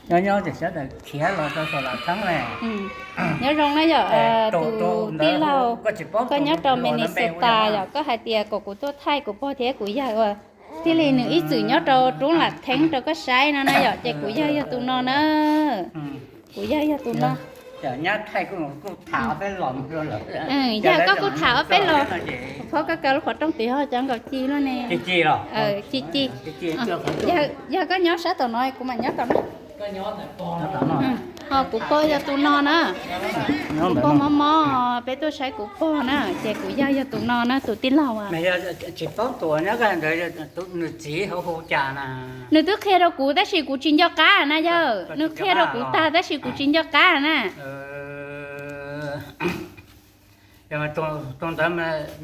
Nyob nyob ces sawv daws khiav los rau saum Lam Theeb ne. Nyob zoo na yom, tus tij laug, koj nyob rau Minnesota yom, koj hais tias kom kuv tuaj thaij kuv pog thiab kuv yawg uas thiaj li nws ib txwm nyob rau roob Lam Theeb rau koj saib no na yom, ces kuv yawg yog tus no na. Kuv yawg yog tus no. Yog koj kuj tham ob peb los, phob koj kaw lub qhov rooj tid ho cov nkaus ci luaj ne. Ci ci. Yog koj nyob sab tom no kuv mam nyob tom no. Ho kuv pog yog tus no na. Kuv pog mob mob, peb tuaj saib kuv pog na, ces kuv yawg yog tus no na, tus tij laug. Tsis paub tus nyob ntawd, nws txiv hu hu cas na? Nws twb qhia rau kuv tab sis kuv tsis nco qab na yawg, nws qhia rau kuv tag tab sis kuv tsis nco qab na. Tus ntawd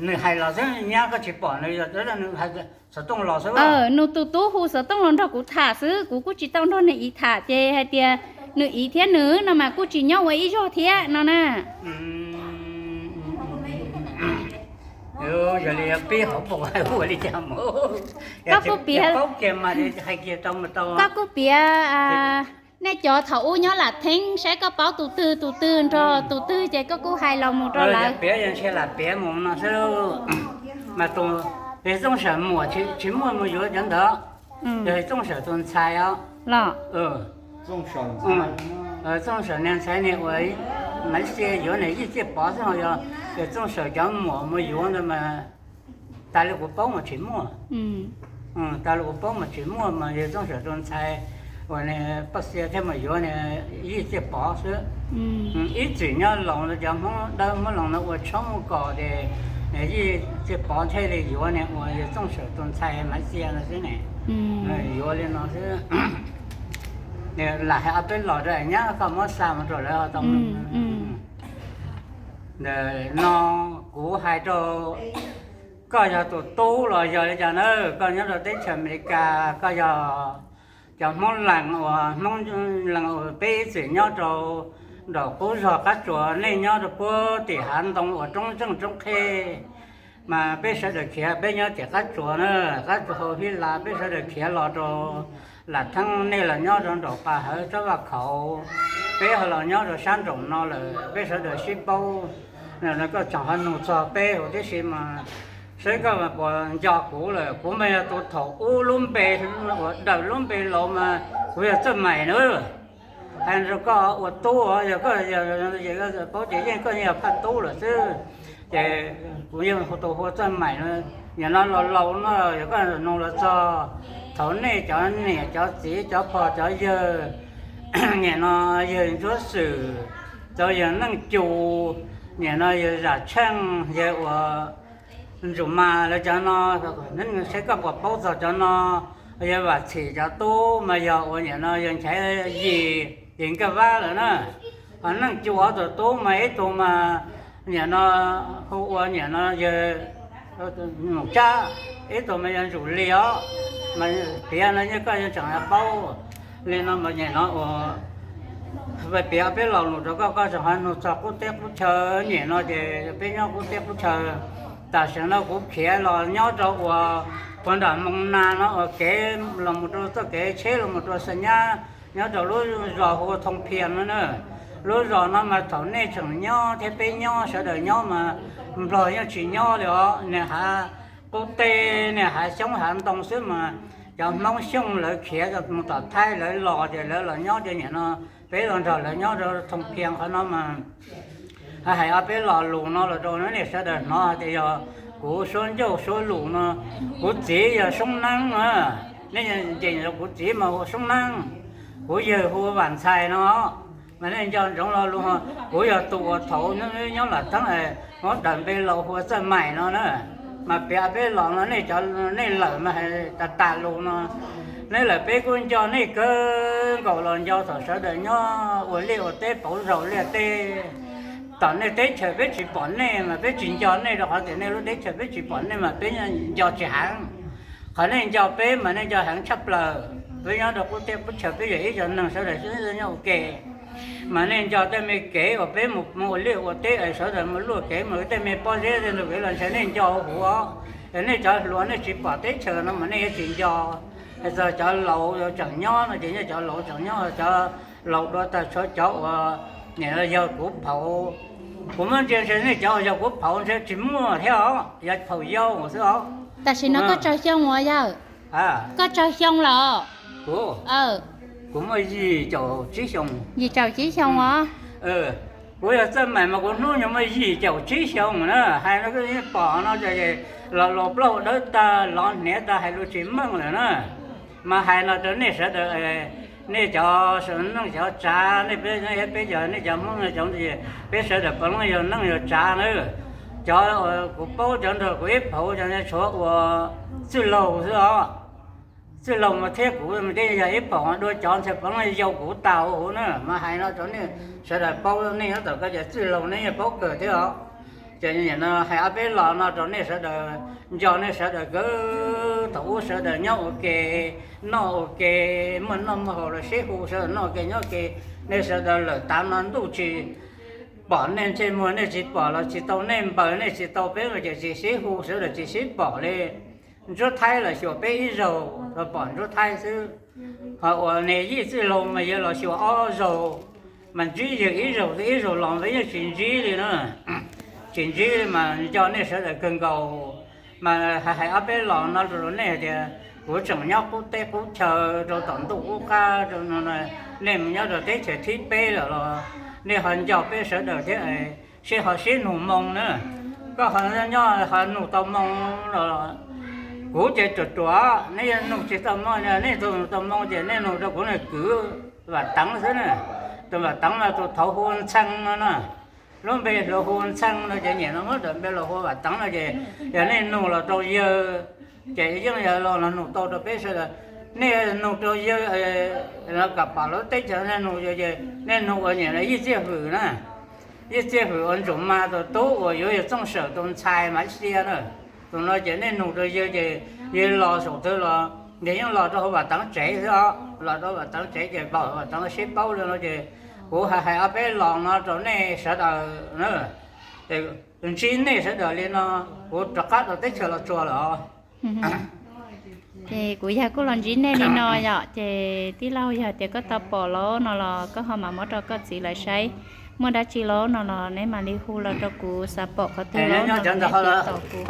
nws hais los xwb, nyab koj tsis pom nws, nws hais xov tooj los xwb. Nws tus tub hu xov tooj los nrog kuv tham xwb, kuv kuj tsis tau nrog nws iv tham, ces hais tias nws iv thiab nws no mas kuj tsis nyob ua ib zog thiab no na. Yog li pib hauv paus ua li cas mus? Koj kuj piav, koj kuj piav, nej cov thaum ub nyob Lam Theeb saib koj paub tus twg tus twg nrog tus twg ces koj kuj hais los mus rau lawv. Piav yog ntshe lam piav mus no xwb. Mas tus Txooj Sawm muam tsis muaj mus yuav cov ntawd, yog Txooj Sawm tus ntxhais os. Los, Txooj Sawm niag ntxhais niag uas Maiv Xia yuav niag Yij Txiaj Pov xwb, yog Txooj Sawm cov muam mus yuav ntawd mas tas li kuv paub mas tsis muaj. Tas li kuv paub mas tsis muaj, mas yog Txooj Sawm tus ntxhais uas niag Paj Xia thiaj mus yuav niag Yij Txiaj Pov xwb. Ib txwm nyob Loos cov Hmoob dawb Hmoob Loos no ua tshoob ua kos ces niag Yij Txiaj Pov thiaj li yuav niag uas yog Txooj Sawm tus ntxhais Maiv Xia no xwb ne. Yuav li no xwb. Lam hais ob peb los rau nyab koj muab xa mus rau lawv ho tau. Ntawm no kuv hais rau koj yog tus tub los yog li cas na, koj nyob rau teb chaws Amelikas, koj yog cov Hmoob Lees uas, Hmoob Lees uas peb ib txwm nyob rau nraum qub zog qab tsuas, nej nyob rau puag tim hav ntoo uas roob zeej roob qheb, mas peb sawv daws khiav, peb nyob tim qab tsuas na, qab tsuas hauv Hib Las, peb sawv daws khiav los rau Lam Theeb, nej los nyob rau nraum pas hawv tsob vaj khaum, peb ho los nyob rau sab nraum no lawm, peb sawv daws sib paub. Koj tseem ho nug txog peb huv tib si mas saib koj puas nco kuv lawm, kuv mas yog tus thaum ub lub npe uas daws lub npe laus mas kuv yog Txawj Maim na. Hais rau koj ua tub, yog koj paub ces yeej koj yog phaj tub lawm xwb. Ces kuv yeej hu tus hu ua Txawj Maim no. Nim no laus laus no yog koj nug los txog thaum nej cov niam cov txiv cov pog cov yawg, nim no yawg Ntsuab Xwm, txog yawg Neej Cu, nim no yawg Zam Tsheej, yawg uas Ntsus Mas lawv cov no, saib koj puas paub txog cov no. Yawg Vam Txhim cov tub mas yog uas nim no yawg Nchaiv Yim, Yim Nkaj Vab lawm na. Ho Neej Cu ob tug tub mas ib tug mas nim no hu ua nim no yawg Mus Tsab, ib tug mas yog Ntsus Lis os. Mas piav no yeej koj yeej tseem paub li no mas nim no uas piav peb lo lus rau koj, koj tseem ho nug txog qub teb qub chaw. Nim no ces peb nyob qub teb qub chaw, tam sim no kuv khiav los nyob rau uas puag nram Moo Nas no uas kev los mus rau txoj kev tsheb los mus rau Xa Nyab, nyob rau lub zos hu ua Thoo Phias no na. Lub zos no mas thaum nej tseem nyob thiab peb nyob sawv daws nyob mas Nplog yeej tsis nyob li os. Niag hav qub teb, niag hav xyoob hav ntoo xwb mas cov Hmoob Xyooj lawv khiav mus tom Thaib lawv los ces lawv los nyob ces nim no peb los nrog lawv nyob rau Thoo Phias qhov no mas hais ob peb lo lus no los rau nej sawv daws hnov hais tias yog kuv suab ncauj suab lus no. Kuv txiv yog Soob Neeb na, nej nce rau kuv txiv mas hu ua Soob Neeb, kuv yawg hu ua Vam Ntxhais no. Mas nej nco ntsoov lo lus, kuv yog tus uas thaum nyob Lam Theeb muab daws npe laus hu ua Txawj Maim no na. Mas piav peb los no nej cov, nej lawm mas hais tas tas lus no, nej lawm peb kuj nco nej kawg nkaus los nco thaum sawv daws nyob ua liaj ua teb pauv zog liaj teb. Tom nej teb chaws peb tsis pom nej mas peb tsis nco nej rau qhov tias nej lub teb chaws peb tsis pom nej mas peb nco tsis heev. Qhov nej nco peb mas nej nco heev tshaj plaws. Peb nyob rau qub teb qub chaw peb yog ib co neeg sawv daws sib nyob ua ke. Mas nej nco tej me kev uas peb mus ua liaj ua teb es sawv daws mus luaj kev mus tej me pob zeb tej ntug kev los ntshe nej nco huv os. Es nej cov hluas nej tsis pom teb chaws no mas nej yuav tsis nco. Hais txog cov laus tseem nyob no ces yeej cov laus tseem nyob, cov laus dua tag, tshuav cov uas nim no yog kuv phaum, kuv muab ntsia ntshe nej cov yog kuv phaum ntshe tsis muaj thiab os, yog phaum yau xwb os. Tam sim no koj tsawg xyoo uas yawg? Koj tsawg xyoo los? Kuv, kuv muaj yim caum tsib xyoo. Yim caum tsib xyoo os. Kuv yog txawj mais mas kuv hnub nyoog muaj yim caum tsib xyoo na, hais no koj yeej pom no, los los plaub dawb tag, los hniav tag, hais lus tsis meej lawm na. Mas hais no rau nej sawv daws, nej cov neej cov tsav, nej peb, peb cov, nej cov Hmoob cov, peb sawv daws puav leej yog neej yog tsav na. Cov kuv paub cov nrog kuv ib phaum cov tshuav ua txwj laug xwb os. Txwj laug mas thiab kuv mas yeej yog ib phaum, dua cov ntshe puav leej yau kuv tau huv na. Mas hais no rau nej sawv daws paub, nej nyob tom koj cov txwj laug nej yeej paub kawg thiab os. Ces nim no hais ob peb los no rau nej sawv daws, nco nej sawv daws kawg, thaum ub sawv daws nyob ua ke, noj ua ke, muaj noj muaj haus los sib hu, sawv daws noj ua ke nyob ua ke. Nej sawv daws lawm tav no ntuj tsis pom nej ntsej muag, nej tsis pom los tsis tau nej npaws, nej tsis tau peb mas ces tsis sib hu, sawv daws tsis sib pom li. Ntsuab Thaib los xyuas peb ib zaug los pom Ntsuab Thaib xwb. Ho uas niag yij txwj laug mas yog los xyuas ob zaug, mas ntsib yawg ib zaug xwb, ib zaug los mas yeej tsis ntsib li na. Tsis ntsib li mas nco nej sawv daws kawg nkaus. Mas hais ob peb los no rau nej hais tias kuv tseem nyob qub teb qub chaw rau tom ntuj qub qab, nej mus nyob rau teb chaws thib peb lawm los nej ho nco peb sawv daws thiab, sib ho sib nug moo na. Koj ho nyob ho nug tau moo los kuv ces ruam ruam, nej nug tsis tau moo, nej tus nug tau moo ces nej nug rau kuv niag kwv Vam Teev xwb na. Tus Vam Teev mas tus thaud hu Ntxhee no na, lub npe hluas hu Ntxhee no ces nim no muab tawm npe los hu Vam Teev no ces yog nej nug los rau yawg ces yeej yog los nug tau rau peb sawv daws. Nej nug rau yawg, kom pom lub teb chaws nej nug, nej nug ua niam yij Txiaj Hwm na. Yij Txiaj Hwm ua Ntsuj Mas tus tub uas yuav yawg Txooj Sawm tus ntxhais Maiv Xia na. Tus no ces nej nug rau yawg ces yawg los saum twg los ces yeej los rau hauv Vam Teev tsev xwb os. Los rau Vam Teev tsev ces pom Vam Teev sib paub li no ces kuv hais ob peb los no rau nej sawv daws na. Ntsib nej sawv daws li no, kuv rov qab rau teb chaws Los Tsuas lawm os. Ces kuv yog kuj los ntsib nej li no yom, ces tij laug yog tias koj tau pom lawm no los koj ho mam muab rau koj txiv lawv saib. Muaj dab tsi lawm no los neb mam li hu los rau kuv, xav pom qhov twg lawm no los neb hu tau kuv.